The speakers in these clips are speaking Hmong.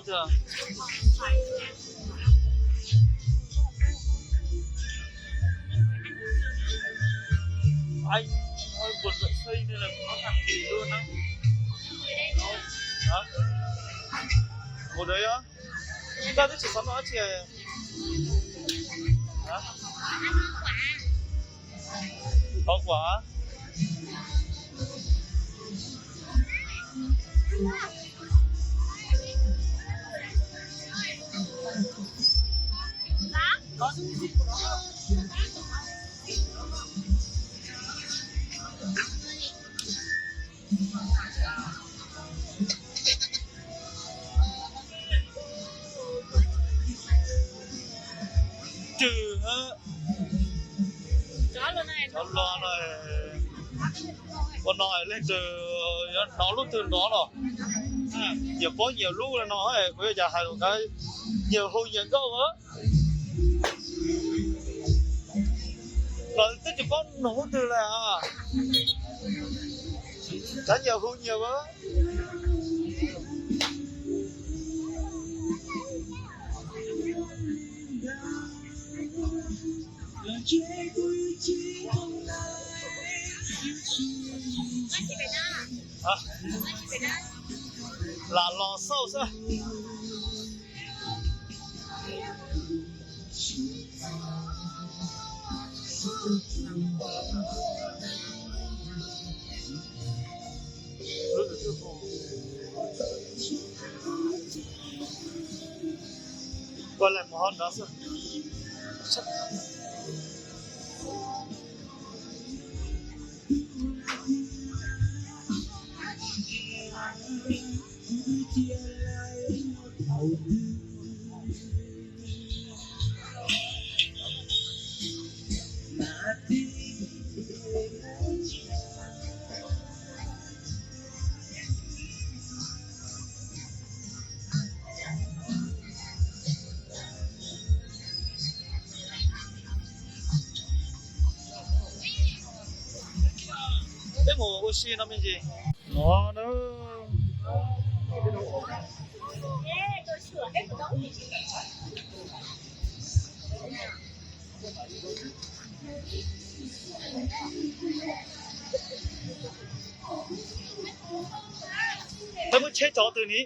Anh hơi buồn vậy xây nên là khó khăn gì luôn á. Hả? Ngồi đấy á? Tao twb tsis xav noj dab tsi. Hả? Thov quà. Twb, cov los no, ua no leej twg yuav hnov lub twg hnov los, nyias paub nyias lub no, kuv yuav cas hais lus, nyias hu nyias nkauj. Los twb tsis paub nug lub twg li, kav nyias hu nyias. Lam los xauj xwb. Koj lam mus hauv nrad xwb. Peb mus ua si no me ntsis no na. Peb muab tsheb cov twg ni?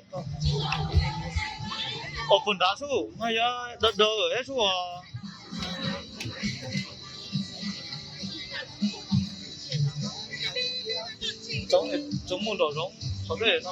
Os, puag nrad sub no yog daw daw thiab sub os. Tsoov mus nraum zoov qhov peb no.